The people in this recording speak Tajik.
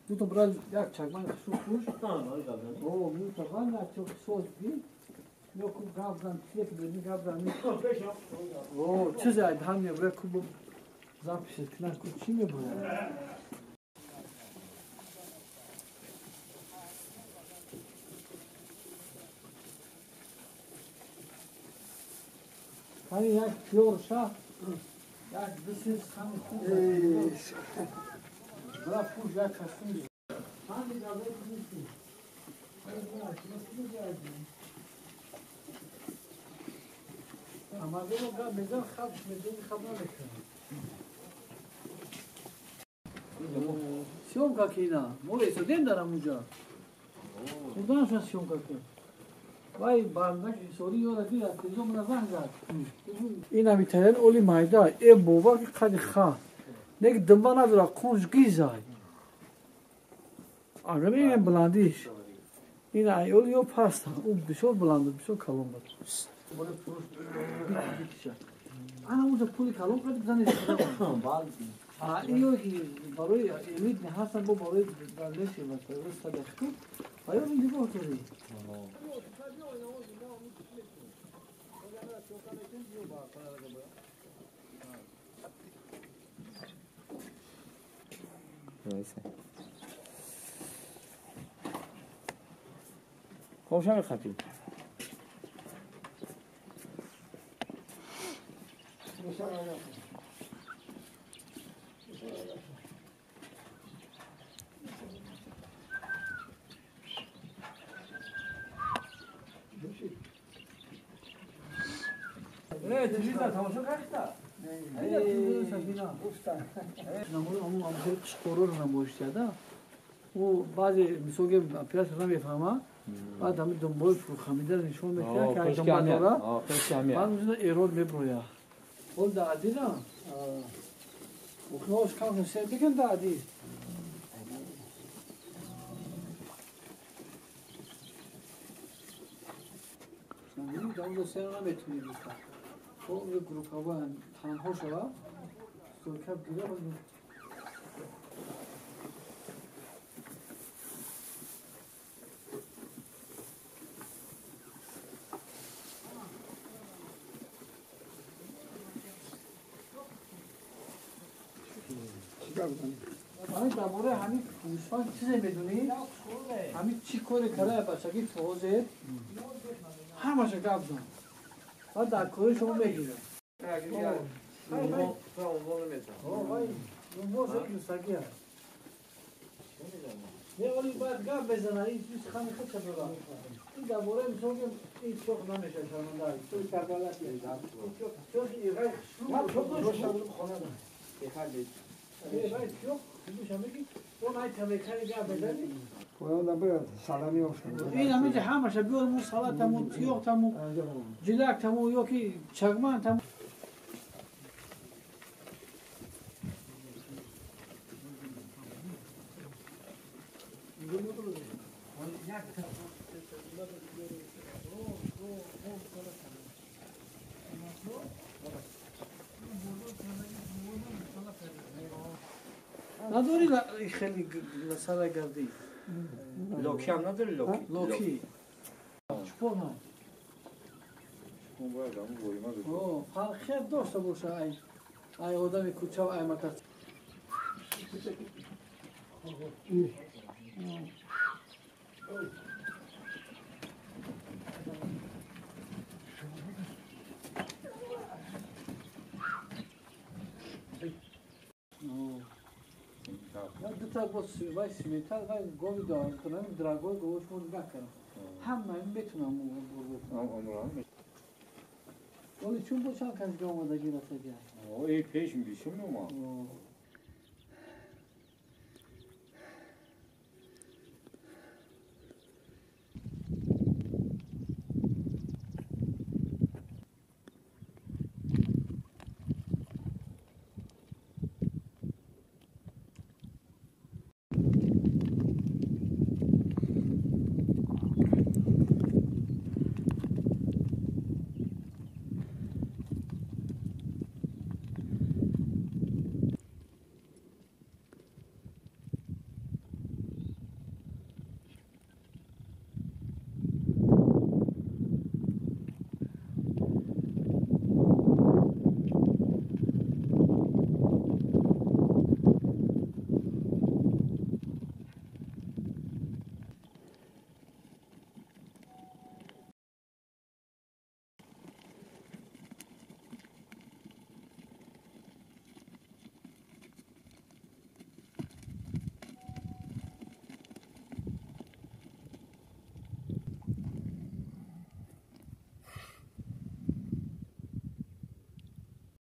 Ду брал як чакман хушук пуш. О, ми таван як чок соз би. Ё куб гавзан, чек би гавзан. О, чизе ай ҳам я куб запись кна ку чи мебояд. Ҳамин як пиёрша, як бисиз ҳами хуб. Бра пуш як кастум. Ҳами гавзай кунисти. Амадоно гап мезан халқ мезани хаб намекунад. Съёмка кина. Мо истодем дар ҳамуҷа. Хурданашон съёмка кун. Вай бандак ҳисорӣ ёра дид, телевизион мана занг зад. Ин италиан оли майда, э бовар ки қади ха. Нек думба надора, қунж гизай. Агар ин баландиш. Ин ай оли ё паста, ӯ бисёр баланд, бисёр калон буд. Ана уҷа пули калон қади бизанед. Ин ки барои элит ҳастан, бо барои дандеши ва садақку ва ё нигоҳ дорӣ. Хобша мехапӣ? Ӯ баъзе мисол ки оператор намефаҳма, баъд ҳамин думбои пурхамидаро нишон медиҳад, ки думба дора, баъд мизна эрод меброя. Ол даъдира укнош кам сер бикун даъди. Даунҷо сер наметунӣ гуфта. То группаҳо танҳо шава, стойка гира. ҳамин дар бораи ҳамин гӯсфанд чизе медонӣ? Ҳамин чӣ коре карая бачагӣ то ҳозир ҳамаша гап зан. Баъд дар кори шумо мегирад. Не, оли баъд гап мезана, ин сухани худша дора. Ин дар бораи мисол ки ин чоқ намешавад, шарманда. Чоқи иғай хушрӯ. Ин ҳаминҷа ҳамаша биёр, му салатаму, тиёқтаму, ҷилактаму, ё ки чагмантаму. Надори хеле сара гардӣ? Локи ҳам надори, локи? Локи. Чупон. Фарқият дошта боша ай ай одами кӯча ай мотор. Дута бо вай симетал вай гови дорам, драгой говош мо нигоҳ кардам. Ҳама ин метунам бурбо. Оли чун бо чанд кас омадагӣ расадия? Э, пеш бисёр меомад.